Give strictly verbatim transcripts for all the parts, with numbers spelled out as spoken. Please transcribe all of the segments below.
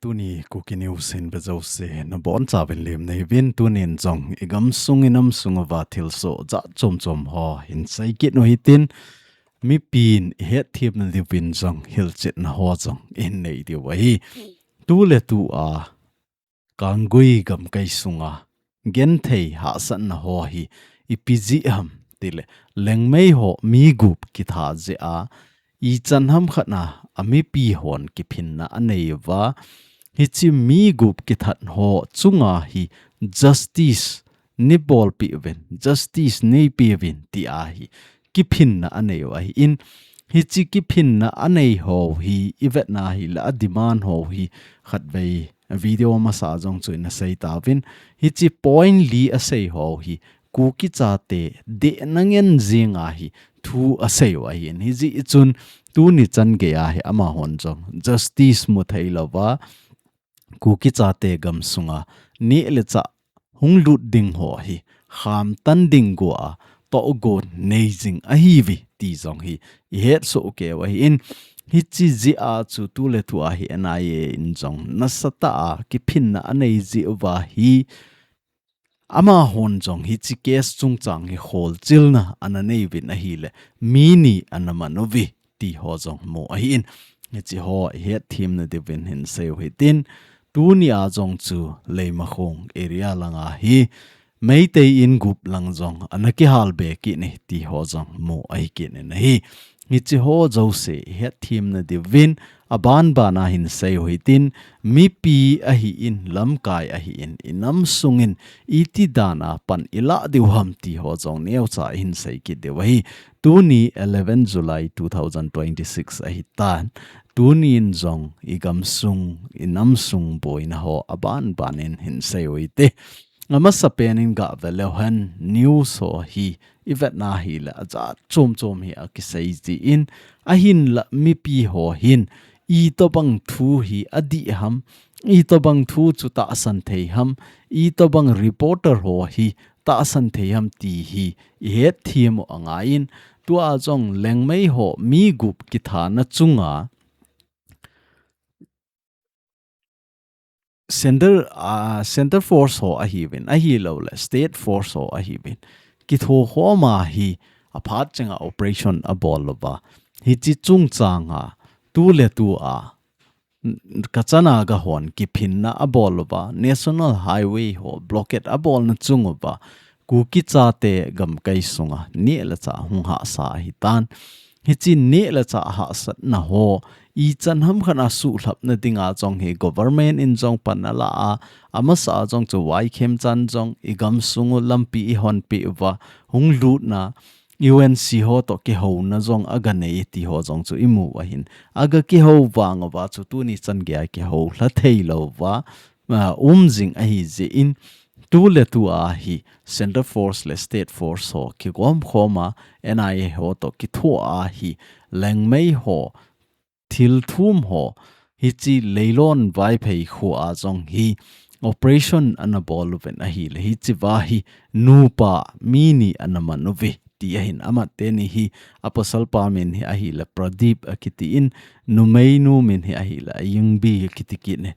Tuni Kuki News hin ve jouse nabonchauvin lim neiuvin, tunin jong i gamsung i namsung uva thilsoh jat chom chom ho hin seikit u hitin, mipin i hetthem nadiuvin jong hilchetna ho jong i hin nei diu ahi. Tu le tu a Kanggui gamkai sunga genthei hahsatna ho hi ipi jeh ham tile, Liangmei ho mi gup kitha jeh a ichan ham khat na a mipi hon kiphinna anei uva, hiche mi gup kithat ho chunga hi justice neibolpeh uvin, justice neipeuvin ti ahi kiphinna anei u ahin, hiche kiphinna anei ho hi i vetna hile a demand ho hi khatvei video masa jong chu ina sei tauvin, hiche point li asei ho hi Kuki chate dehna ngen jing ahi thu asei u ahin, hijeh chun tuni chan gei a hi amahon jong justice mu thei louva Kuki chate gamsunga neh le chah hung lut ding ho hi khamtan ding gua a tohgon nei jing ahiuve ti jong hi i hetsoh kei u ahin, hiche jeh a chu tu le tu a hi N I A in jong nasatah a kiphinna anei jeh uva hi amahon jong hiche case chungchang hi kholchilna ana nei uvin ahile, mi ni ana man uve ti ho jong mu ahin, hiche ho i hetthem nadiuvin hin sei u hitin, tuni a jong chu Leimakhong area langa hi Meitei in gup lang jong ana kihal be kit e ti ho jong mu ahi kit in ahi. Hiche ho jouse i hetthem nadiuvin, aban ban a hin sei u hitin, mipi ahin, lamkai ahin, i namsung in iti dan a pan i lah diu ham ti ho jong neocha i hin sei kit diu ahi. Tuni eleven July two thousand twenty-six ahitan, tunin jong i gamsung, i namsung boina ho aban ban in hin sei u hite. Amasapen in gah ve leu hen, news ho hi i vetna hile ajat chom chom hi akisei jin, ahinla mipi ho hin itobang thu hi adih ham, itobang thu chu tahsan thei ham, itobang reporter ho hi tahsan thei ham ti hi i hetthem u angaiyin, tua jong Liangmei ho mi gup kithana chunga center, ah, center force ho ahiuvin, ahilouleh state force ho ahiuvin, kithokhom a hi aphat chenga operation abol uva, hiche chungchang a tu le tu a Kachana gahon kiphinna abol uva, National Highway ho blockade abolna chung uva, Kuki chate gamkai sunga neh le chah hung hahsa ahitan. Hiche neh le chah hahsatna ho ichan ham khat a suhlhapna dinga jong hi government in jong pan ala a, amasa a jong chu Y Khemchand jong i gamsung u lampi i honpeh uva, hung lutna U N C ho toh kihouna jong aga nei ti ho jong chu i mu u ahin, aga kihou vang uva chu tuni chan gei a kihou lha thei louva, ah, um jing ahi jeh in, tu le tu a hi Center Force le State Force ho kigom khom a, N I A ho toh kitho a hi Liangmei ho thil thum ho, hiche Leilon Vaiphei kho a jong hi operation ana bol uvin ahile, hiche va hi nupa mi ni ana man uve ti ahin, amateni hi apasalpa min hi ahile Pradeep akiti in, numeinu min hi ahile Ayingbi akiti kit in.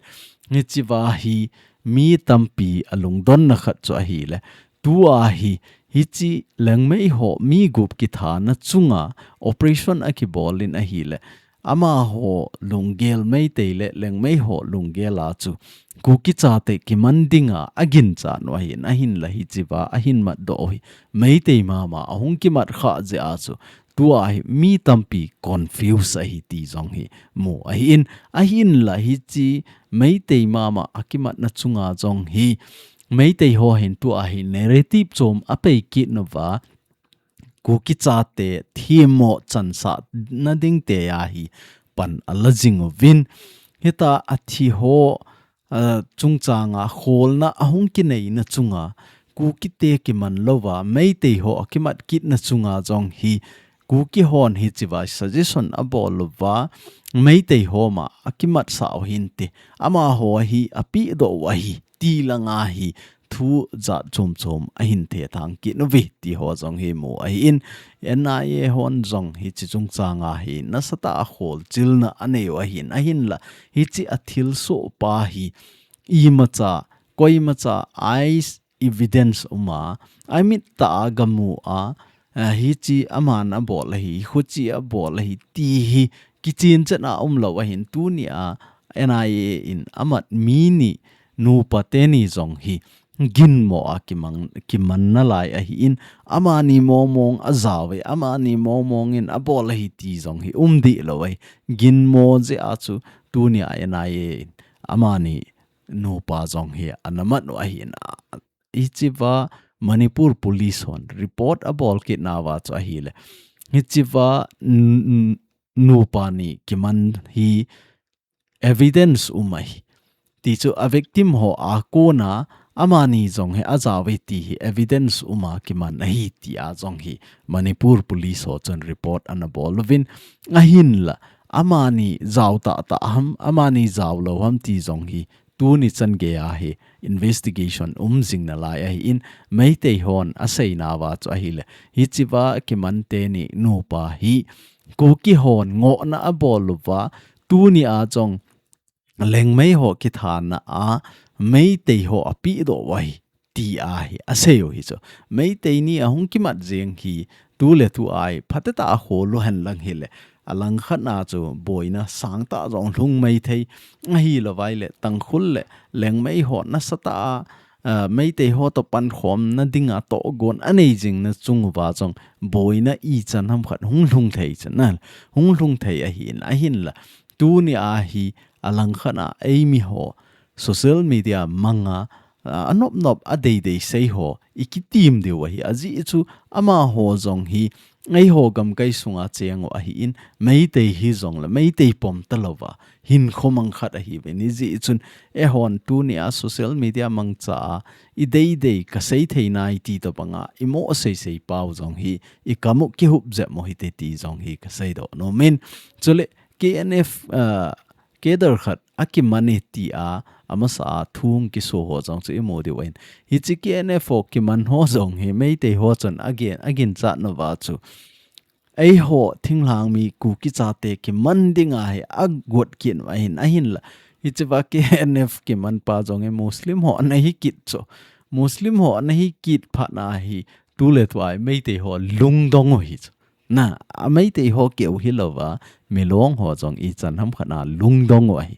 Hiche va hi mi tampi alungdonna khat chu ahile, tua hi, hiche Liangmei ho mi gup kithana chunga operation akibol in ahile, amaho lunggel Meitei le Liangmei ho lunggel a chu Kuki chate kiman dinga aginchat u ahin, ahinla hiche va ahin matdoh u hi Meitei mama ahung kimat khah jeh a chu tua hi mi tampi confuse ahi ti jong hi mu ahin, ahinla hiche Meitei mama akimatna chunga jong hi Meitei ho hin tua hi narrative chom apei kit uva, Kuki chate themmo chansahna ding tia hi pan ala jing uvin. Hitia athi ho, ah, chungchanga kholna ahung kineina chunga, Kuki te kiman louva, Meitei ho akimat kitna chunga jong hi, Kuki hon hiche va suggestion abol uva, Meitei ho ma akimatsah u hinte, amaho hi apehdoh u ahi, ti langa hi thu jat chom chom ahin thethang kit uve ti ho jong hi mu ahin, N I A hon jong hiche chungchang a hi nasatah a kholchilna anei u ahin, ahinla hiche a thilsoh pa hi imacha, koimacha, eye evidence um a, amit tah a gamu a, a, hiche aman abol ahi, khuche abol ahi, ti hi kichen chet a umlou ahin, tuni a N I A in amat mi ni nupa teni jong hi ginmo a kimang, kiman nalai ahin, amani mong mong ajao e, amani mong mong in abol ahi ti jong hi um deh lou ahi, ginmo jeh a chu tuni a N I A in amani nupa jong hi ana mat u ahin, a, hichea Manipur Police hon report abol kit nauva chu ahile, hichea n-, n-, nupa ni kiman hi evidence um ahi. Ti chu a victim ho a kona amani jong hi ajao e ti hi evidence um a kiman ahi ti a jong hi Manipur Police ho chun report ana bol uvin, ahinla amani jao tahtah ham, amani jao lou ham ti jong hi tuni chan gei a hi investigation um jing nalai ahin, Meitei hon asei nauva chu ahile, hichea kiman teni nupa hi Kuki hon ngohna abol uva, tuni a jong Liangmai ho kithana a Meitei ho apehdoh u ahi ti a hi asei u hi chu. Meitei ni ahung kimat jeng hi tuletu a hi phatecha a khol u hen lang hile, alangkhat a chu boina sangtah jong lhung maithei, ahilou vaile Tangkhul le Liangmai ho nasatah a, a, Meitei ho toh pankhomna dinga tohgon anei jingna chung uva jong boina ichan ham khat hung lhung thei chu na, hung lhung thei ahin, ahinla tuni a hi alangkhat a eimi ho social media manga, a, anop nop a deidei sei ho ikitim diu ahi. Ajeh chu amaho jong hi eiho gamkai sunga cheng u ahin, Meitei hijongle Meitei pom talouva hinkho mang khat ahiuvin, hijeh chun eihon tuni a social media mangcha a ideidei kasei thei nai ti tobanga imo seisei pau jong hi ikam u kihup jep u hite ti jong hi kaseidoh nomin. Chule K N F, a, cadre khat akiman e ti a, amasa a thu hung kiso ho jong chu imu diu ahin. Hiche K N F ho kiman ho jong hi Meitei ho chun agen, aginchat nauva chu eiho thinglhang mi Kuki chate kiman dinga hi agot kit u ahin, ahinla hichea K N F kiman pa jong hi Muslim ho ana hi kit chu. Muslim ho ana hi kit phat a hi tuletu a hi Meitei ho lungdong u hi chu. Na, a Meitei ho keu hilouva, Milong ho jong ichan ham khat a lungdong u ahi.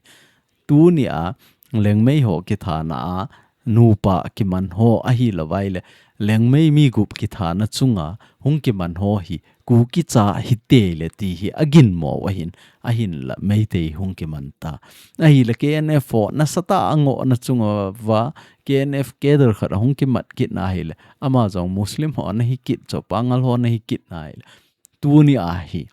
Tuni a Liangmai ho kithana a nupa kiman ho ahilou vaile, Liangmai mi gup kithana chunga hung kiman ho hi Kuki cha hite le ti hi aginmo u ahin, ahinla Meitei hung kiman ta. Ahile K N F ho nasatah a ngohna chunga va K N F cadre khat ahung kimat kit na hile, ama jong Muslim ho ana hi kit chu, Pangal ho ana hi kit na hile, tuni a hi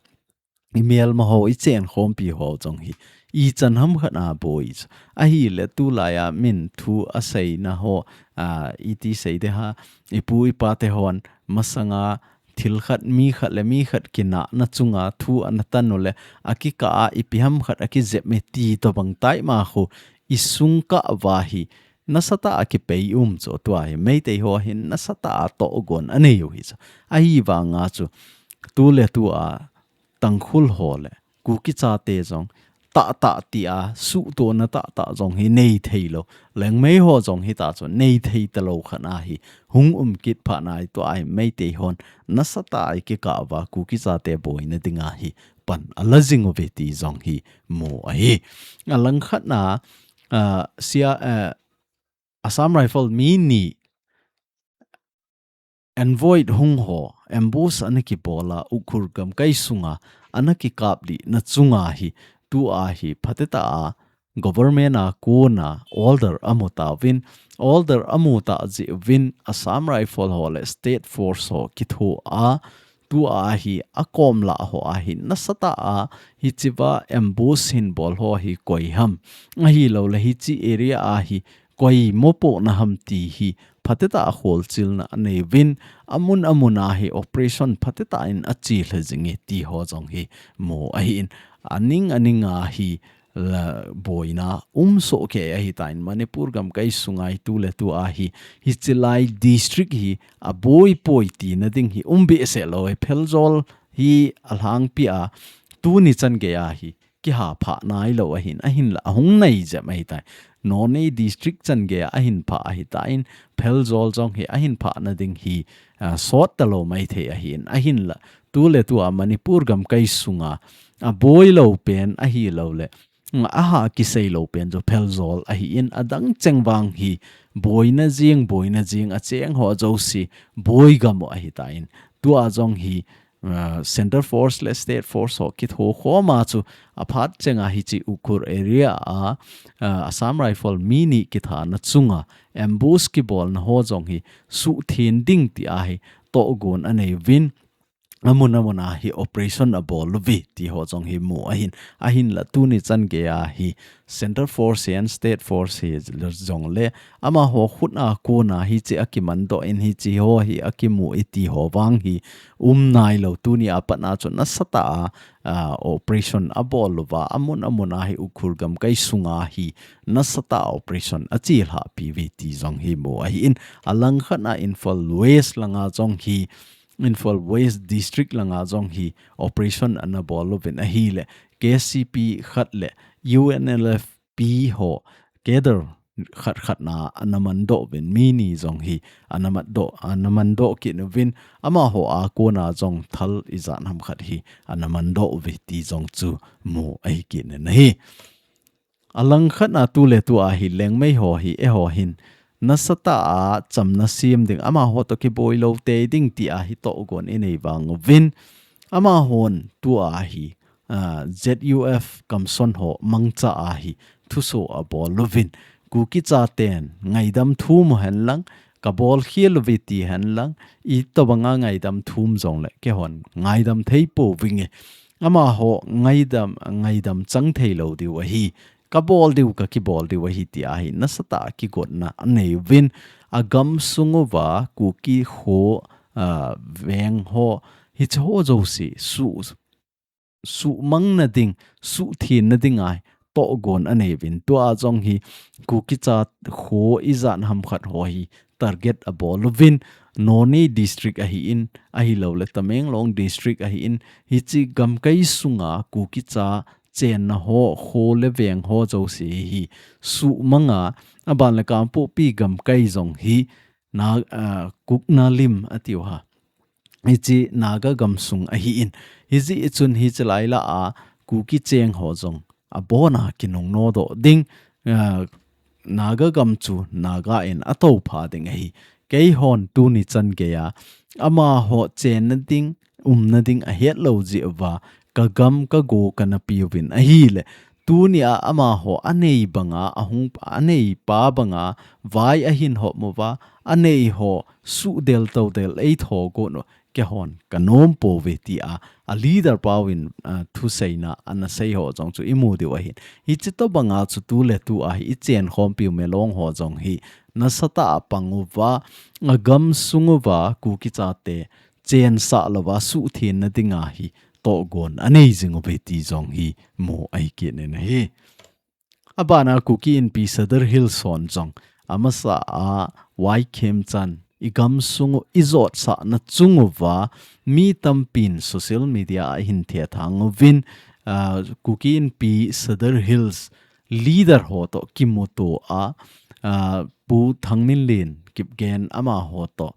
imelma ho, ichenkhompi ho jong hi ichan ham khat a boi chu. Ahile tulai a min thu aseina ho, a, iti sei de ha, ipu ipa te hon masanga thil khat, mi khat le mi khat kinahna chunga thu ana tan u le, akikah a ipi ham khat akijep e ti tobang taima khu isung kah uva hi nasatah a kipei um chu, tua hi Meitei ho hin nasatah a tohgon anei u hi chu. Ahivanga chu tuletu a Tangkhul ho le Kuki chate jong tahtah ti a suhtona tahtah jong hi nei theilou, Liangmai ho jong hita chu nei thei talou khat a hi hung um kit phat nai, tua hi Meitei hon nasatah a ikikah uva Kuki chate boina dinga hi pan ala jing uve ti jong hi mu ahi. Alangkhat a, a, sia, a, Assam Rifle mi ni envoy hung ho ambush ana kibol a, Ukhrul gamkai sunga ana kikaplihna chunga hi, tua hi phatecha a government a kona order amu tauvin, order amu tah jeh uvin Assam Rifle ho le State Force ho kitho a, tua hi akom lah ho a hi nasatah a hichea ambush hin bol ho hi koi ham, ahilou le hiche area a hi koi mopohna ham ti hi phatecha a kholchilna anei uvin, amun amun a hi operation phatecha in achelha jing e ti ho jong hi mu ahin, aning aning a hi la boina um soh kei ahitan, Manipur gamkai sunga hi tuletua hi, hiche lai district hi aboi poi tina ding hi um behseh lou e. Pherzawl hi alhangpia tuni chan geia hi kiha phah nailou ahin, ahinla ahung nai jep ahitan. Noney district chan geia ahin phah ahitan, Pherzawl jong hi ahin phah na ding hi, ah, sot talou maithei ahin, ahinla tuletua Manipur gamkai sunga aboi lou pen ahilouleh, mm, aha kisei lou pen chu Pherzawl ahin, adang cheng vang hi boina jing, boina jing acheng ho jouse boi gam u ahitan. Tua jong hi, ah, Centre Force le State Force ho kitho khoma chu aphat chenga hiche Ukhrul area a, ah, Assam Rifle mi ni kithana chunga ambush kibolna ho jong hi suhtheng ding tia hi tohgon anei uvin, amun amun a hi operation abol uve ti ho jong hi mu ahin, ahinla tuni chan geia hi Centre Force and State Force hijongle amaho khut a kona hiche akimandoh in hiche ho hi akimu e ti ho vang hi um nailou, tuni a pat a chu nasatah a, ah, operation abol uva, amun amun a hi Ukhrul gamkai sunga hi nasatah a operation achelhahpi uve ti jong hi mu ahin, alangkhat a Imphal West langa jong hi, Imphal West District langa jong hi operation ana bol uvin ahile, K C P khat le U N L F P ho cadre khat khat na ana mandoh uvin, mi ni jong hi ana mandoh, ana mandoh kit uvin, amaho a kona jong thal ijat ham khat hi ana mandoh uve ti jong chu mu ahi kit in ahi. Alangkhat a tuletua hi Liangmai ho hi eiho hin nasatah a chamna sem ding, amaho toh kiboi lou tei ding tia hi tohgon inei vang uvin, amahon tua hi, ah, Z U F kamson ho mangcha a hi thuso abol uvin, Kuki chaten ngaidam thum u hen lang, kabol khel uve ti hen lang, itobanga ngaidam thum jongle keihon ngaidam thei pouvinge. Amaho ngaidam, ngaidam chang thei lou diu ahi, kabol diu, kakibol diu ahi tia hi nasatah a kigotna anei uvin, agamsung uva Kuki kho, ah, veng ho, hiche ho jouse su, suhmang na ding, suhtheng na ding a tohgon anei uvin. Tua jong hi Kuki cha kho ijat ham khat ho hi target abol uvin, Noney District ahin, ahilouleh Tamenglong District ahin, hiche gamkai sunga Kuki cha chenna ho, kho le veng ho jouse hi suhmang a, aban le Kangpokpi gamkai jong hi na, ah, Kuknalim atiu ha. Hiche Naga gamsung ahin. Hijeh chun hiche lai lah a Kuki cheng ho jong abon a kinungnodoh ding, ah, Naga gam chu Naga in atoupha ding ahi. Keihon tuni chan geia amaho chenna ding, umna ding ahet lou jeh uva, kagam kago kana pe uvin ahile, tuni a amaho anei banga, ahung, anei pa banga vai ahin hop uva, anei ho suhdel toudel eitho got u, keihon kanom pouve tia, a leader pau in, ah, thuseina ana sei ho jong chu imu diu ahin. Hiche tobanga chu tuletua hi ichenkhompiu Melong ho jong hi nasatah a pang uva, agamsung uva Kuki chate chensah louva suhtheng na dinga hi tohgon anei jing uve ti jong hi mu ahi kit in ahi. Abana Kuki Inpi Sadar Hills hon jong amasa a Y Khemchand igamsung u ijotsahna chung uva mi tampin social media a ahin thethang uvin, ah, Kuki Inpi Sadar Hills leader ho toh kimuto a, ah, Pu Thangminlen Kipgen amaho toh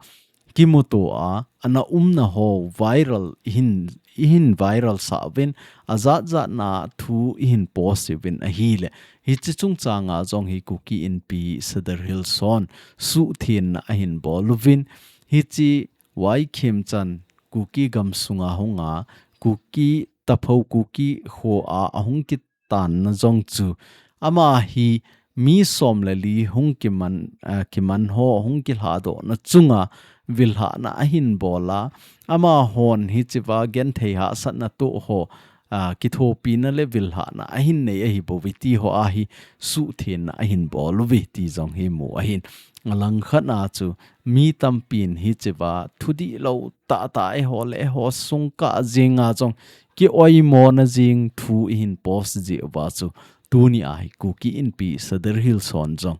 kimuto a, ana umna ho viral ihin, ihin viral sah uvin, ajat jatna thu ihin post uvin ahile, hiche chungchanga jong hi Kuki Inpi Sadar Hills hon suhthengna ahin bol uvin, hiche Y Khemchand Kuki gamsunga hunga, Kuki Tapho Kuki kho a ahung kit tanna jong chu, ama hi mi som le li hung kiman, ah, kiman ho hung kilhadohna chunga vilhahna ahin bol a, amahon hichea genthei hahsatna toh ho, ah, kithopina le vilhahna ahin nei ahi bouve ti ho a hi suhthengna ahin bol uve ti jong hi mu ahin. Alangkhat a chu mi tampin hichea thudihlou tahtah eiho le eiho sungkah jenga jong ki-oimona jing thu ihin post jeh uva chu Tuni a hi Kuki Inpi Sadar Hills hon jong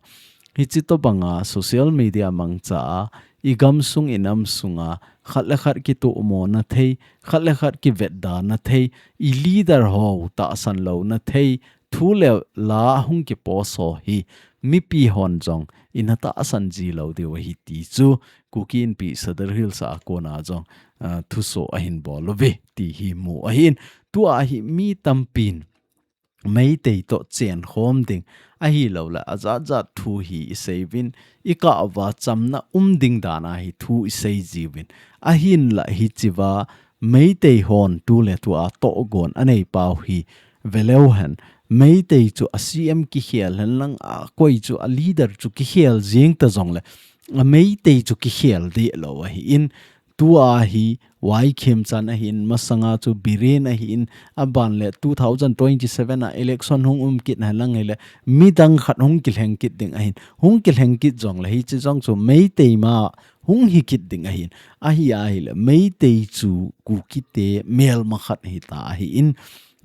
hichi tobanga social media mangcha a, i gamsung i namsunga khat le khat kitohmo na thei, khat le khat kivetda na thei, i leader ho tahsan lou na thei, thu le la hung kipost ho hi mipi hon jong ina tahsan ji lou diu ahi ti chu Kuki Inpi Sadar Hills a kona jong, ah, thuso ahin bol uve ti hi mu ahin. Tua hi mi tampin Meitei toh chenkhom ding ahilouleh ajat jat thu hi i seiyuvin, i kah uva chamna um ding dan a hi thu i sei jiuvin. Ahinlah hichiva Meitei hon tu le tu a tohgon anei pau hi veleu hen. Meitei chu a C M kikhel hen lang a koi chu a leader chu kikhel jing ta jongleh a Meitei chu kikhel deh lou ahin. Tua hi Y Khemchand ahin, masanga chu Biren ahin, aban le two thousand twenty-seven a election hung um kit hen lang hileh midang khat hung kilheng kit ding ahin. Hung kilheng kit jongleh hichi jong chu Meitei ma hung hi kit ding ahin. Ahi ahileh Meitei chu Kukite melma khat hita ahin.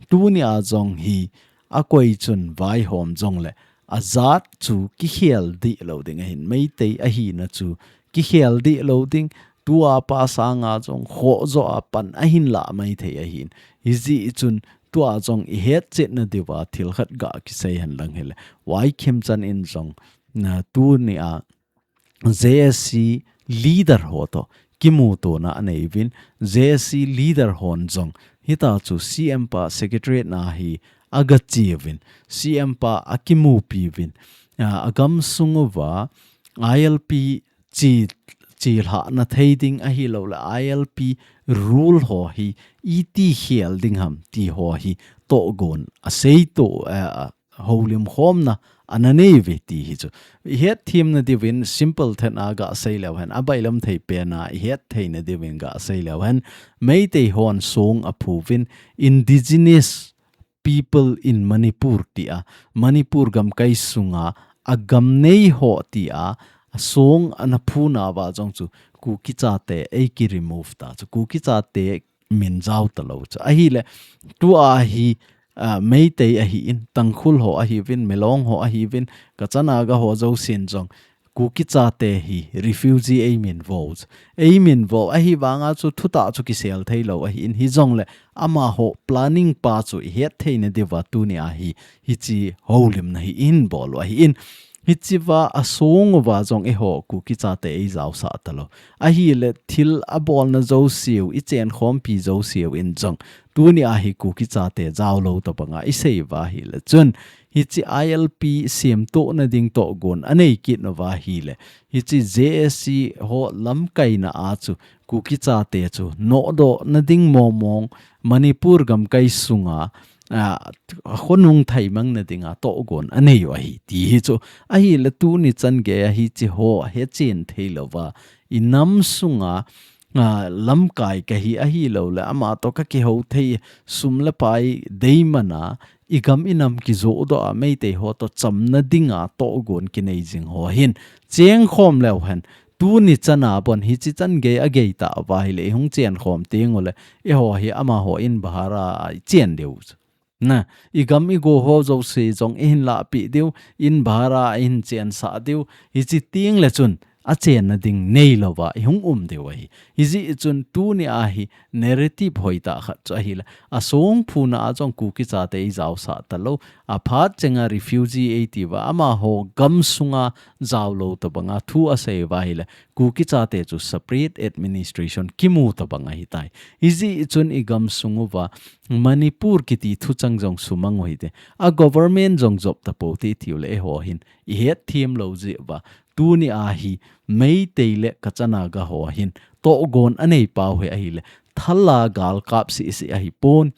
Tuni a jong hi a koi chun vaihom jongleh ajat chu kikhel deh lou ding ahin. Meitei ahina chu kikhel deh lou ding, tua pa sanga jong khoh jo a pan ahin lah maithei ahin. Hijeh chun tua jong i hetchetna diuva thil khat ga kisei hen lang hileh Y Khemchand in jong, ah, tuni a J A C leader ho toh kimutona anei uvin, J A C leader hon jong hita chu C M pa secretariat na hi aga cheuvin, C M pa akimupi uvin, ah, a gamsung uva I L P chi, chilhah na thei ding ahilouleh I L P rule ho hi iti khel ding ham ti ho hi tohgon a seito, eh, houlim khomna ana nei uve ti hi chu. I hetthem na diuvin simple thet a ga sei leu hen, abailam thei pen a i hetthei na diuvin ga sei leu hen, Meitei hon song aphu uvin indigenous people in Manipur ti a, Manipur gamkai sunga a gam nei ho ti a, a song ana phu nauva jong chu Kuki chate ei ki remove ta chu, Kuki chate min jao ta lou chu. Ahileh tua hi, ah, Meitei ahin, Tangkhul ho ahiuvin, Milong ho ahiuvin, Kacha Naga ho jousen jong Kuki chate hi refugee ei min vo chu. Ei min vo ahivanga chu thutah chu kisel thei lou ahin, hijongleh amaho planning pa chu i hetthei na diuva tuni a hi hichi houlimna hi ihin bol u ahin. Hichiva a song uva jong eiho Kuki chate ei jaosah ta lou. Ahileh thil abolna jouseu, i chenkhompi jouseu in jong tuni a hi Kuki chate jao lou tobanga i sei uva ahileh chun hichi I L P semtohna ding tohgon anei kit nauva ahileh hichi J A C ho lamkaina a chu Kuki chate chu nodoh na ding mong mong Manipur gamkai sunga, ah, khonung thaimang na dinga tohgon anei u ahi ti hi chu. Ahileh tuni chan gei a hichi ho hechen thei louva i nam sunga, ah, lamkai kahi ahilouleh ama toh ka kihou thei, sum le pai deiman a i gam i nam kijoh doh a Meitei ho toh chamna dinga tohgon kinei jing ho hin chengkhom leu hen. Tuni chan a bon hichi chan gei a gei tah uva ahileh i hung chenkhom teng uleh eiho hi amaho in bahar a i chen diu chu. Na, i gam i go ho jouse jong i hin lahpeh diu, in bahar a i hin chensah diu, hichi teng leh chun a chenna ding nei louva i hung um diu ahi. Hijeh chun tuni a hi narrative hoitah khat chu ahileh, a songphuna a jong Kuki chate i jaosah ta lou, a phat chenga refugee ei tiuva, amaho gam sunga jao lou tobanga thu a sei uva ahileh, Kuki chate chu separate administration kimu tobang ahitai. Hijeh chun i gam sung uva Manipur kiti thuchang jong sumang u hite. A government jong jop tapou te tiu leh eiho hin i hetthem lou jeh uva tuni a hi Meitei le Kacha Naga ho hin tohgon anei pau hi ahileh, thal a gal kap seh seh ahipon,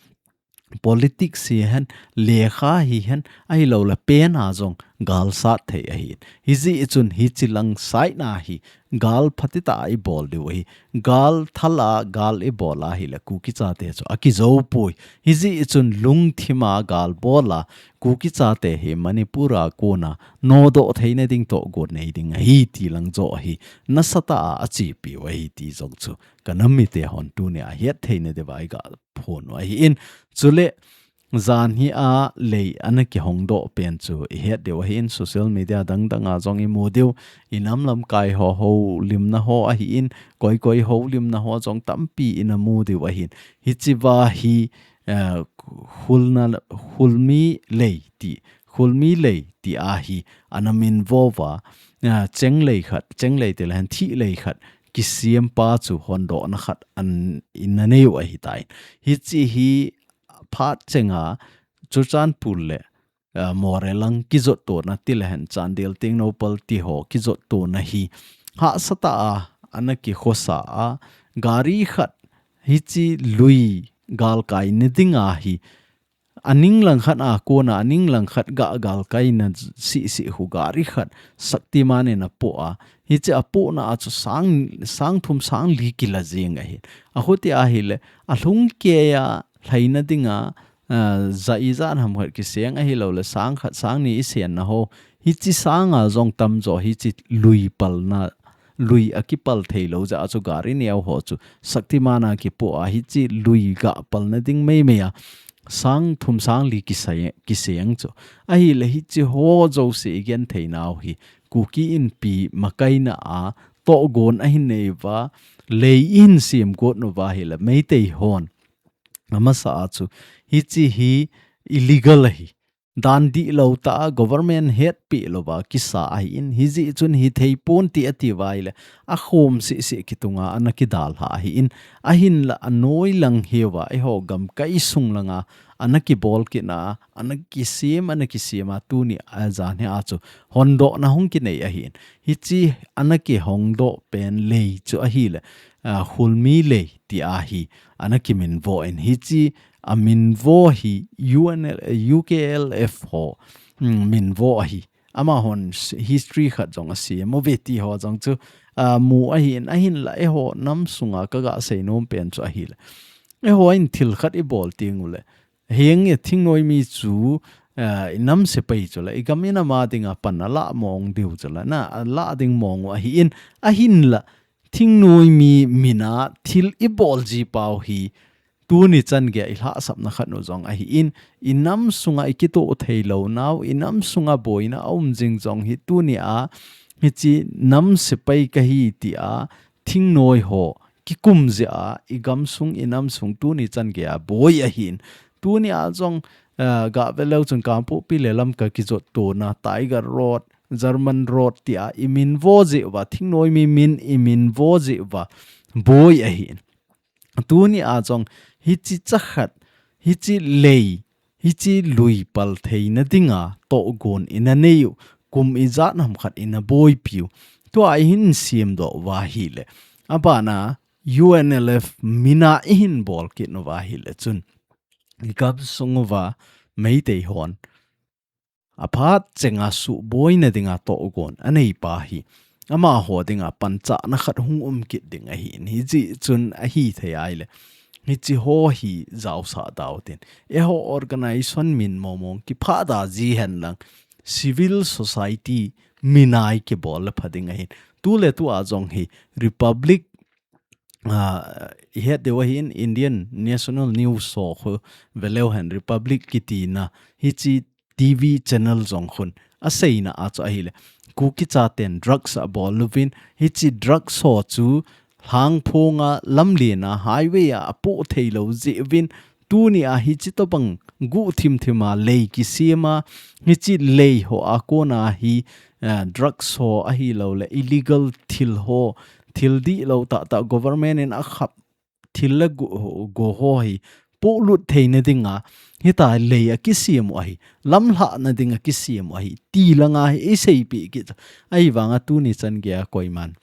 politics hihen, lekha hihen, ahilouleh pen a jong gal sat thei ahi. Hijeh chun hichi lang side na hi gal phatah a i bol diu ahi. Gal thal a gal i bol ahileh Kuki chate chu a kijou poi. Hijeh chun lungthim a gal bol a Kuki chate hi Manipur a kona nodoh theina ding tohgon nei ding ahi ti lang joh ahi. Nasatah a a chepi u ahi ti jong chu ka nam mite hon tuni a het theina diuva i ga phon u ahin. Chuleh Jan hi a lei ana kihong doh pen chu i het diu ahin, social media dang dang a jong i mu diu, i nam lamkai ho, holimna ho ahin, koi koi holimna ho jong tampi ina mu diu ahin. Hichi va hi, eh, hulna, hulmi lei ti, hulmi lei ti a hi ana min vo va, eh, cheng lei khat, cheng lei ti le hen thih lei khat, kisiam pa chu hondohna khat an ina neiu ahi tai. Hichi hi phat chenga Churachandpur le, eh, Moreh lang kijot tona ti le hen Chandel, Tengnoupal ti ho kijot tona hi hahsa tah a ana kikhosa a, gari khat hichi lui galkai na dinga hi aning lang khat a kona, aning lang khat ga galkai na sisi hu gari khat Shaktiman in apoh a. Hichi apohna a chu sang, sang thum sang li kila jing ahi. Ahuti ahile, alhung kei a lhaina dinga, ah, ja ijat ham khat kiseng ahilou le, sang khat, sang ni i senna ho. Hichi sanga jong tamjo, hichi lui palna, lui a kipal thei lou jeh a chu gari neo ho chu Shaktiman a kipoh a, hichi lui ga palna ding meimei a sang thum sang li kisai-, kiseng chu. Ahile hichi ho jouse i gen thei nau hi Kuki Inpi makaina a tohgon ahin nei uva, lei i hin siam got nu va hile Meitei hon amasa a chu hichi hi illegal ahi. Dan dihlou tah a government hetpi louva kisa ahin, hijeh chun hithei pon ti ati uva ahile, akhom sisi kitunga ana kidalha ahin, ahinla anoi lang hiuva, eiho gamkai sung langa ana kibol kit na, ana kisem, ana kisem a, tuni a jan hi a chu hondohna hung kinei ahin. Hichi ana kihong doh pen lei chu ahile, ah, hulmi lei ti a hi ana kiminvo in, hichi a minvo hi U N L, U K L F ho, mm, minvo ahi. Amahon s-, history khat jong asem uve ti ho jong chu, ah, mu ahin, ahinla eiho nam sunga kaga seinom pen chu ahile, eiho in thil khat i bol teng ule, henge thingnoi mi chu, ah, i nam sepai chu le, i gam i nam a dinga pan alah mong diu chu le, na, alah ding mong u ahin, ahinla, thingnoi mi mina thil i bol ji pau hi, tuni chan geiya i lhahsapna khat nu jong ahin, i nam sunga i kitoh thei lou nau, i nam sunga boina aum jing jong hi tuni a, hichi nam sepai kahi ti a, thingnoi ho, kikum jeh a, i gam sung, i nam sung tuni chan geiya boi ahin. Tuni a jong, eh, ga ve leu chun Kangpokpi le Lamka kijot tona, Tiger Road, German Road ti a i minvo jeh uva, thingnoi mi min i minvo jeh uva, boi ahin. Tuni a jong hichi cha khat, hichi lei, hichi lui pal theina dinga tohgon ina neiu, kum ijat ham khat ina boipiu. Tua i hin siam doh uva ahile, abana U N L F mina i hin bol kit nu va ahile chun, i gam sung uva Meitei hon aphat chenga suhboina dinga tohgon anei pa hi, amaho dinga panchahna khat hung um kit ding ahin, hijeh chun ahithei ahile, hichi ho hi jaosah dau tin, eiho organization min mong mong kiphah da ji hen lang, civil society mina i kibol le pha ding ahin. Tu le tu a jong hi Republic, ah, i het diu ahin, Indian National News ho khu ve leu hen, Republic kitina hichi T V channel jong khun aseina a chu ahile, Kuki chaten drugs abol uvin, hichi drugs ho chu Lhangphong a lamlen a highway a apoh thei lou jeh uvin, tuni a hichi tobang guh thim thim a lei kisem a, hichi lei ho a kona hi, eh, drugs ho ahilou le illegal thil ho, thil dihlou tah tah government in akhap thil le go, go ho hi pohlut theina dinga hitia lei akisem u ahi, lamlhahna ding akisem u ahi, ti langa hi i seipeh kit. Ahivanga tuni chan geiya koiman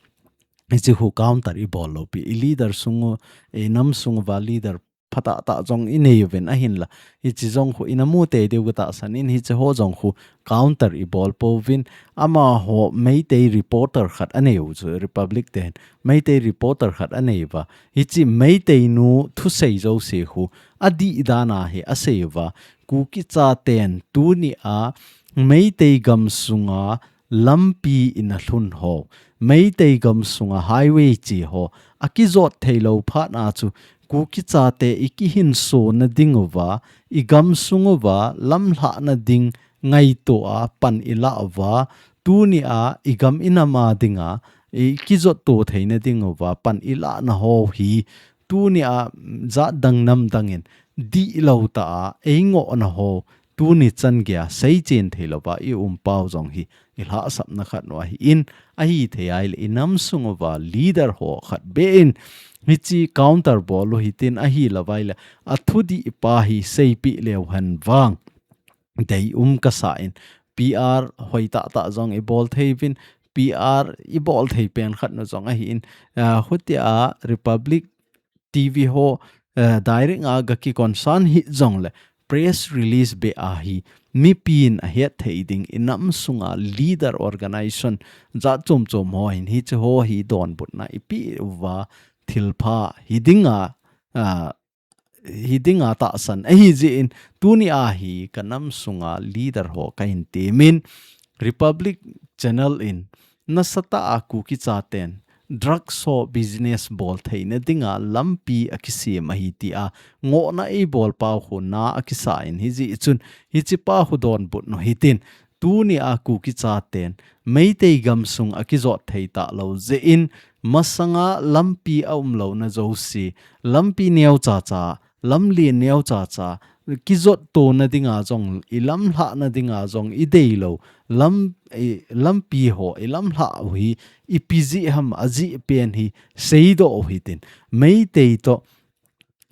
hichi khu counter i bol lou pi, i leader sung u, i nam sung uva leader phatah tah jong i nei uvin ahinla, hichi jong khu ina mu tei diu katahsan in, hichi ho jong khu counter i bol pouvin, amaho Meitei reporter khat anei u chu, Republic te hin Meitei reporter khat anei uva, hichi Meitei nu thusei jouse khu adih dan a hi asei uva, Kuki chaten tuni a Meitei gam sunga lampi ina lhun ho, Meitei gam sunga highway chi ho akijot thei lou phat na chu Kuki chate i kihinso na ding uva, i gamsung uva, lamlhah na ding ngaito a pan i la uva, tuni a i gam i nam a dinga, i kijot to theina ding uva, pan i la na ho hi, tuni a, mm, jat dang nam dangin, dih lo ta a, ei ngoh na ho, tuni chan gei a, sei chen thei lo va, i um pau jong hi, i lhahsapna khat nu ahi in, ahi thei ai le, i nam sung uva, leader ho khat be in, hichi counter bol u hitin ahi lo vai le, a thudih pa hi seipi leu hen vang. Dei um ka sa in, P R hoi tah tah jong i bol thei vin, P R i bol thei pen khat nu jong ahi in, ah, hutia Republic T V ho, eh, direct a ga ki concern hi jong le, press release be a hi, mipin a het thei ding i nam sunga leader organization jat chom chom ho hin hichi ho hi donbutna i pi uva thilpha hi dinga, ah, hi dinga tahsan ahi jeh in tuni a hi ka nam sunga leader ho ka hin temin Republic Channel in nasatah a Kuki chaten drugs ho business bol theina dinga lampi a kisem ahi tia ngohna ei bol pau khu na a kisa in hi jeh chun hichi pa khu donbut nu hitin tuni a Kuki chaten Meitei gamsung a kijot thei ta lo jeh in masanga lampi a um lo na jouse, lampi neo cha cha, lamlen neo cha cha, kijot to na dinga jong, i lamlhah na dinga jong, i dei lo, lam, i lampi ho, i lamlhah u hi, ipi jeh ham a jeh pen hi, seidoh u hitin. Meitei to,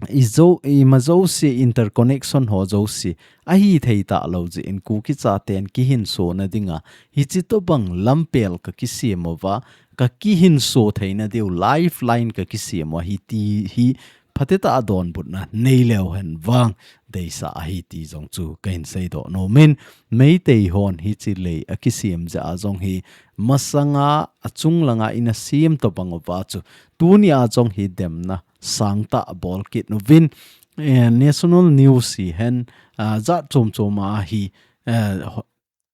i jo, i ma jouse interconnection ho jouse, ahi thei ta lo jeh in Kuki chaten kihinso na dinga, hichi to bang lampel ka kisem uva, ka kihinso theina diu lifeline ka kisem u ahi ti hi, phatah a donbutna nei leu hen vang deisah ahi ti jong chu ka hin seidoh nomin, Meitei hon hichi lei a kisem jeh a jong hi masanga a chung langa i na sem to bang uva chu tuni a jong hi demna sangtah bol kit nuvin, eh, National News hi hen, ah, jat chom chom a hi, eh, ho-,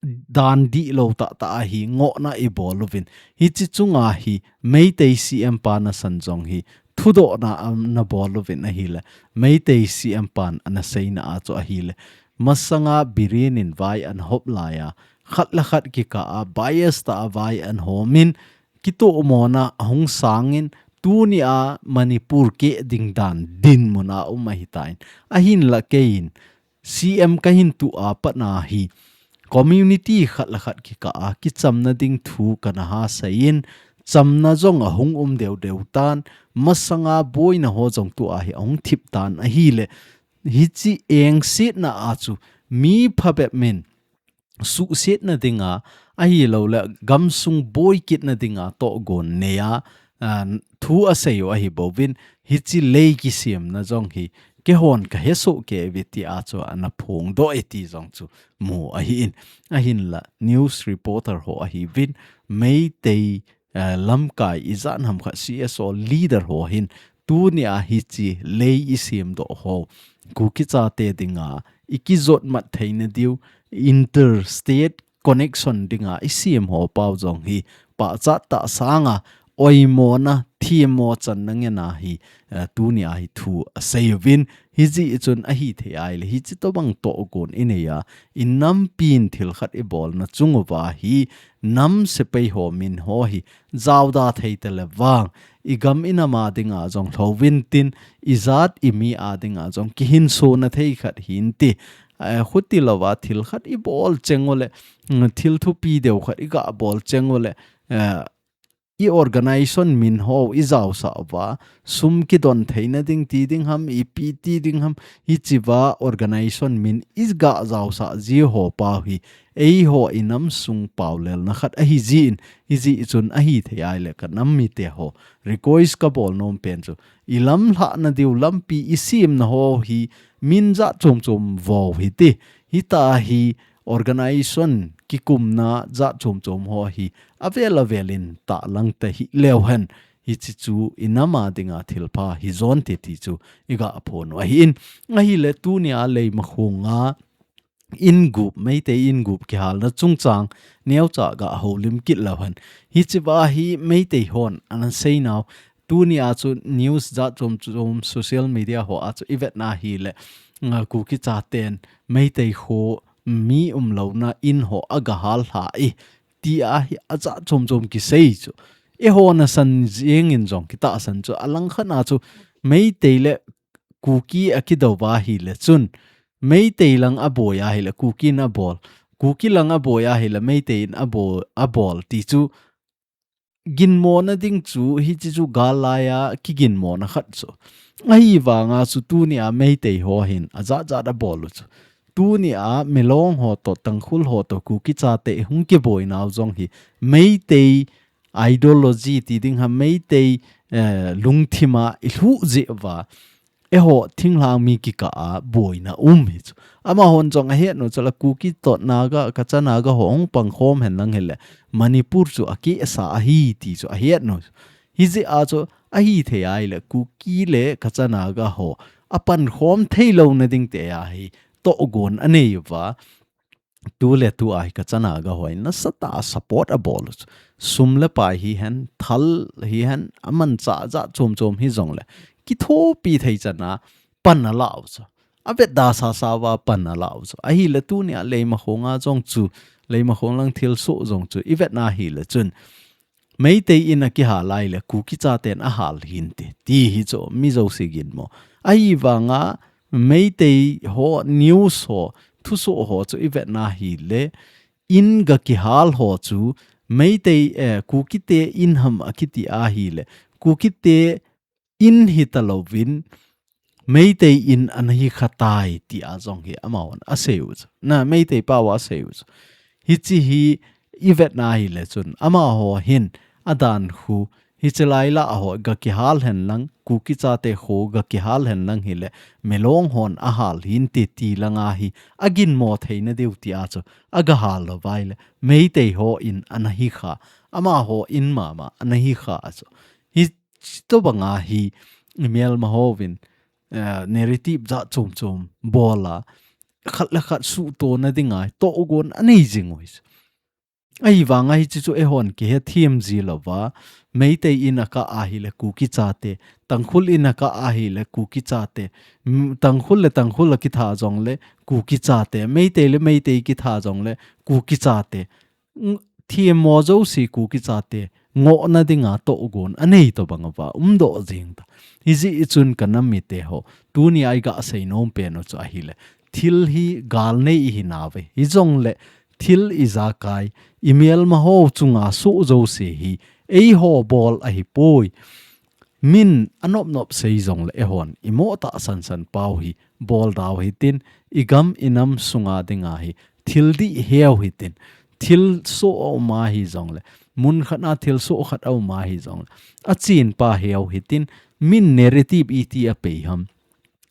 dan dih lo tah tah a hi ngohna i bol uvin. Hichi chunga hi Meitei C M pa nasan jong hi thudohna, um, na bol uvin ahile. Meitei C M pan ana seina a chu ahile. Masanga Biren in vai ana hop lai a. Khat le khat kikah a bias tah a vai ana homin kitohmona ahung sangin tuni a Manipur keh ding dan dinmun a um ahitan. Ahinla keiin C M ka hin tuh a pat na hi community khat le khat kikah a kichamna ding thu kana ha seiyin, chamna jong ahung um deu deu tan, masanga boina ho jong tua hi ahung thip tan ahile, hichi engsetna a chu mi phabep min suhsetna dinga, ahilou le gamsung boi kitna dinga tohgon nei a, a, thu asei u ahi bouvin, hichi lei kisemna jong hi, keihon ka hesoh kei uve tia chu ana phongdoh e ti jong chu mu ahin. Ahinla, news reporter ho ahiuvin, Meitei, eh, lamkai ijat ham khat C S O leader ho hin, tuni a hichi lei isemdoh ho, Kuki chate dinga, i kijot mat theina diu, interstate connection dinga isem ho pau jong hi pachat tah sanga oimona themmo channa ngena hi, eh, tuni a hi thu asei uvin, hijeh chun ahi thei ahile hichi tobang tohgon inei a, i nampin thil khat ibolna chung uva hi nam sepai ho min ho hi jaoda thei tale vang, i gam i nam a dinga jong lhouvin tin, i jat i mi a dinga jong kihinsona thei khat hin ti, eh, khuti louva thil khat ibol cheng ule, mm, thil thupi deu khat iga bol cheng ule, eh, i organization min ho ijaosah uva, sum kidon theina ding ti ding ham, ipi ti ding ham, hichiva organization min iga jaosah ji ho pau hi, eiho i nam sung paulelna khat ahi jin, hijeh chun ahi thei ahile ka nam mite ho, request kabol nom pen chu, i lamlhahna diu lampi isemna ho hi, min jat chom chom vo hiti, hita hi organization kikumna jat chom chom ho hi, avel avel in tahlang tahih leu hen, hichi chu i nam a dinga thilpha hijonte ti chu iga phon u ahin, ahile tuni a Leimakhong a ingup, Meitei ingup kihalna chungchang neocha ga houlim kit leu hen. Hichiva hi Meitei hon ana seinau, Tuni a chu news jat chom chom social media ho a chu i vet na hi le, nga Kuki chaten Meitei ho mi umlouna in ho a ga hal hla i ti a hi a jat chom chom kisei chu. Eiho nasan jing in jong kitahsan chu a lang khat na chu Meitei le Kuki a kidou va hi le chun Meitei lang a boi a hi le Kuki in a bol. Kuki lang a boi a hi le Meitei in a bol, a bol ti chu ginmona ding chu hi chi chu gal lai a kiginmona khat chu. Ahi vanga chu tuni a Meitei ho hin a jat jat a bol u chu. Tuni a Milong ho to, Tangkhul ho to, Kuki chate hung kiboi nau jong hi Meitei ideology ti ding ha Meitei, eh, lungthim a i lhuh jeh va. Eiho thinglhang mi kikah a boina um hi chu. Amahon jong a het nu chu la Kuki to Naga, Kacha Naga ho hung pang khom hen lang hi le Manipur chu a kisa ahi ti chu a het nu. Hi jeh a chu ahi thei a hi le Kuki le Kacha Naga ho a pan khom thei louna ding te a hi tohgon a nei u va. Tu le tu a hi Kacha Naga ho in nasatah a support a bol u chu. Sum le pai hi hen, thal hi hen, a manchah jat chom chom hi jong le. Kithopi thei chan a pan a la u chu. A vet da sa sa va pan a la u chu. Ahi le tuni a Leimakhong a jong chu, Leimakhong lang thilsoh jong chu. I vet na hi le chun. Meitei in a kihal a hi le Kuki chaten a hal hinte. Ti hi chu mi jouse ginmo. Ahi vanga Meitei ho news ho thusoh ho chu i vet na hi le in ga kihal ho chu Meitei, eh, Kuki te in ham a kiti a hi le Kuki te in hi ta louvin Meitei in ana hi kha tai ti a jong hi amahon a sei u chu. Na Meitei pau a sei u chu. Hi chi hi i vet na hi le chun amaho hin a dan khu hi chi lai la ho ga kihal hen lang Kuki chate khu ga kihal hen lang hi le Milong hon a hal hinte ti langa hi a ginmo theina diu ti a chu a ga hal lou vai le Meitei ho in ana hi kha amaho in mama ana hi kha a chu. Hi Chutobanga hi i melma hovin, eh, narrative jat chom chom bola, khat le khat suhtona dinga tohgon a nei jing u hi. Ahivanga hichi chu eihon kihethem ji louva, Meitei in a kah a hi le Kuki chate, Tangkhul in a kah a hi le Kuki chate, mm, Tangkhul le Tangkhul a kitha jong le Kuki chate, Meitei le Meitei kitha jong le Kuki chate. Ng-, themmo jouse Kuki chate ngohna dinga tohgon a nei tobang uva umdoh jing ta. Hijeh chun ka nam mite ho, tunia i gasei nom pen u chu ahi le, thil hi gal nei i hi nauve. Hijongle thil ijakai, i melma ho chunga soh jouse hi eiho bol ahi poi. Min a nop nop sei jongle eihon i mo tahsan san pau hi bol dau hitin, i gam i nam sunga dinga hi thil dih heu hitin, thil soh a um ahi jongle, mun khat a thil soh khat a um ahi jongle, a chin pa heu hitin, min narrative iti a pei ham.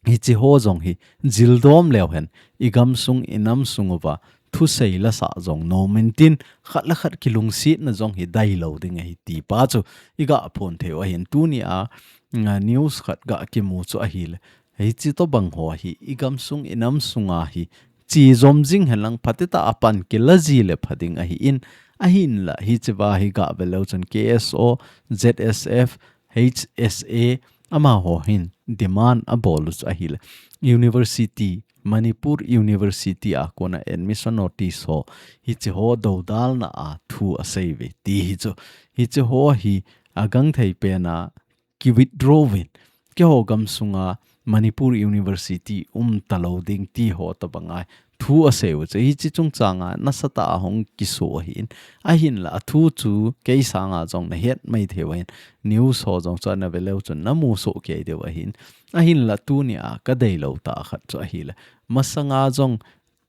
Hichi ho jong hi jildom leu hen, i gam sung i nam sung uva thusei la sah jong nom intin, khat le khat kilungsetna jong hi dai lou ding ahi ti pa chu i ga phon thei u ahin. Tunia, nga, news khat ga kimu chu ahi le, hichi tobang ho hi i gam sung i nam sunga hi chi jom jing hen lang phatecha a pan kila ji le pha ding ahin, ahinla hichi va hi ga ve leu chun K S O, Z S F, H S A, amaho hin demand a bol u chu ahi le, University, Manipur University a kona admission notice ho, hichi ho dodalna a thu a sei uve ti hi chu, hichi ho hi a gangthei pen a ki withdraw uvin, keiho gam sunga Manipur University um ta lou ding ti ho tobang a thu a sei u chu, hichi chungchang a nasatah a hung kiso ahin, ahinla a thu chu kei sanga jong na het mai thei u ahin, news ho jong chu na ve leu chun na mu soh kei diu ahin, ahinla tunia ka dei lou tah khat chu ahi le, masanga jong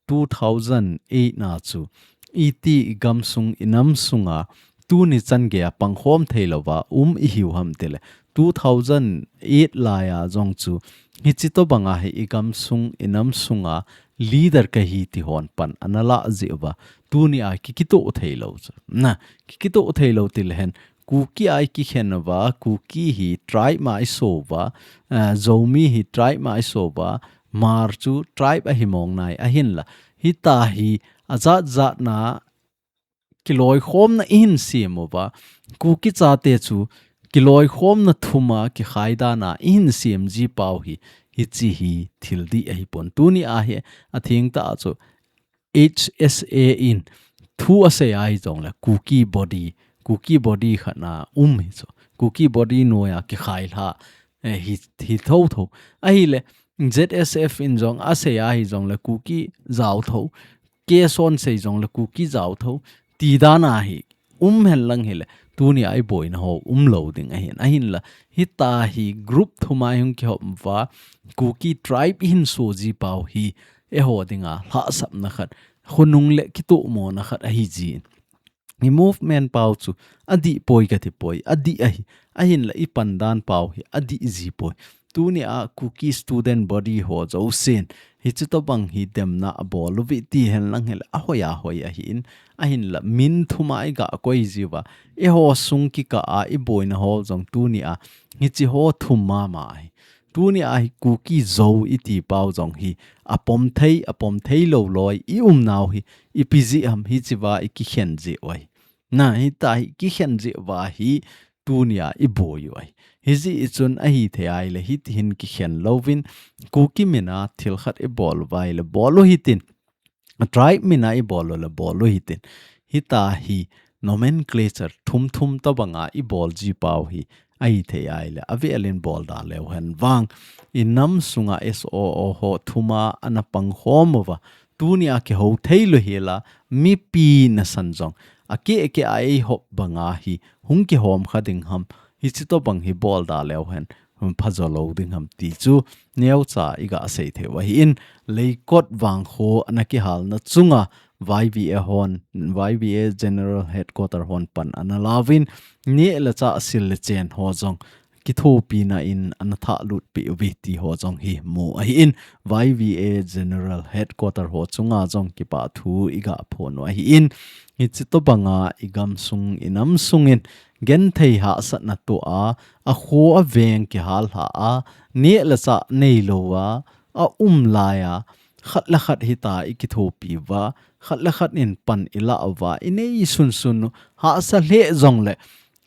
two thousand eight na chu iti i gam sung i nam sunga tuni chan gei a pangkhom thei louva um i hiu ham ti le, two thousand eight lai a jong chu hichi tobang a hi i gam sung i nam sunga leader ka hi ti hon pan ana la ji uva, tunia ki kitoh thei lou chu. Na, ki kitoh thei lou ti le hen, Kuki a i kikhen uva, Kuki hi tribe ma i so uva, eh, Zomi hi tribe ma i so uva, Hmar chu tribe ahi mong nai ahinla, hita hi a jat jat na kiloikhomna i hin sem uva, Kuki chate chu kiloikhomna thum a kikhai dan a i hin sem ji pau hi, hichi hi thil dih ahi pon. Tuni a hi a thengtah a chu H S A in thu a sei a hi jong le Kuki body, Kuki body khat na um hi chu. Kuki body noi a kikhai lha, eh, hi, hi tho tho. Ahile Z S F in jong a sei a hi jong le Kuki jao tho. Keson sei jong le Kuki jao tho. Ti dan a hi um hen lang hile, tuni a i boina ho um lo ding ahin. Ahinla, hita hi group thum a i hung kihop uva, Kuki tribe i hin so ji pau hi, eiho dinga lhahsamna khat, khonung le kitohmona khat ahi jin. I movement pau chu, a dih poi ka ti poi, a dih ahi, ahinla i pandan pau hi, a dih ji poi. Tuni a Kuki student body ho jousen, hichi tobang hi demna a bol uve ti hen lang hile a hoi a hoi ahin, ahinla min thum a i ga koi ji uva, eiho sung kikah a i boina ho jong tuni a, hichi ho thum mama ahi. Tuni a hi Kuki Zo i ti pau jong hi, a pom thei, a pom thei lo loi, i um nau hi, ipi jeh ham hichi uva i kikhen ji uve. Na, hita hi kikhen ji uva hi, tuni a i boi u ahi. Hijeh chun ahi thei a hile, hiti hin kikhen louvin, Kuki min a thil khat i bol uva hile, bol u hitin. A tribe min a i bol u le, bol u hitin. Hita hi nomenclature thum thum tobang a i bol ji pau hi, ahi thei a hile, a velin bol da leu hen vang. I nam sunga S O O ho thum a ana pang khom uva, tuni a kiho thei lou hila, mipi nasan jong, a keh keh a ei hop banga hi, hung kihom kha ding ham, hichi tobang hi bol da leu hen, hung pha jo lo ding ham ti chu, neocha i ga sei thei u ahin, Leikot vangkho ana kihalna chunga, Y V A hon, Y V A General Headquarter hon pan ana lauvin, neh le chah sil le chen ho jong, kithopina in ana thah lut peh uve ti ho jong hi mu ahin, Y V A General Headquarter ho chunga jong kipa thu i ga phong u ahin, hichi tobanga i gamsung i namsung in genthei hahsatna toh a, a kho a veng kihal lha a, neh le chah nei lou a, a um lai a, khat le khat hita i kithopi uva, khat le khat in pan i la uva, i nei sunsun u, hahsa lheh jong le,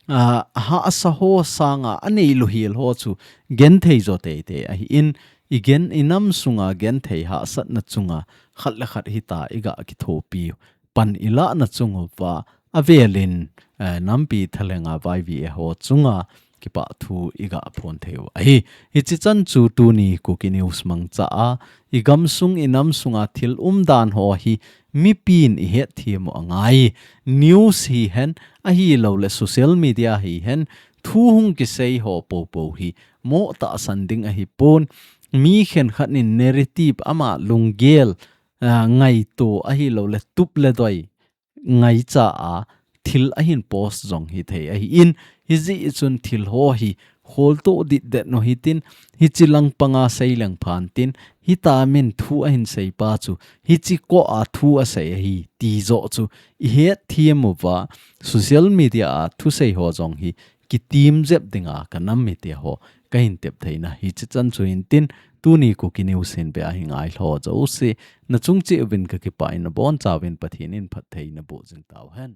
a, hahsa ho sanga a nei lou hel ho chu genthei jo teitei ahin, i gen i namsunga genthei hahsatna chunga khat le khat hita i ga kithopi u, pan i lahna chung uva, a velin, eh, nampi thalenga Y V A ho chunga kipa thu i ga phong thei u ahi. Hichi chan chu tuni Kuki News mangcha a, i gamsung i namsunga thil umdan ho hi mipin i hetthem u angai. News hihen, ahilou le social media hihen, thu hung kisei ho popo hi mo tahsan ding ahi pon. Mi khenkhat in narrative ama lunggel, ah, ngaito ahilou le tup le doi ngaicha a thil ahin post jong hi thei ahin, hijeh chun thil ho hi kholtoh ditdet u hitin, hichi lang panga sei leng phan tin, hita min thu ahin sei pa chu, hichi koh a thu a sei ahi ti joh chu i hetthem uva, social media a thusei ho jong hi kitim jep dinga ka nam mite ho ka hin tep theina hichi chan chu hintin, tuni Kuki News hin ve a hi ngai lho jouse, na chung cheh uvin ka kipah in, na boncha uvin Pathen in phatthei na boh jing tau hen.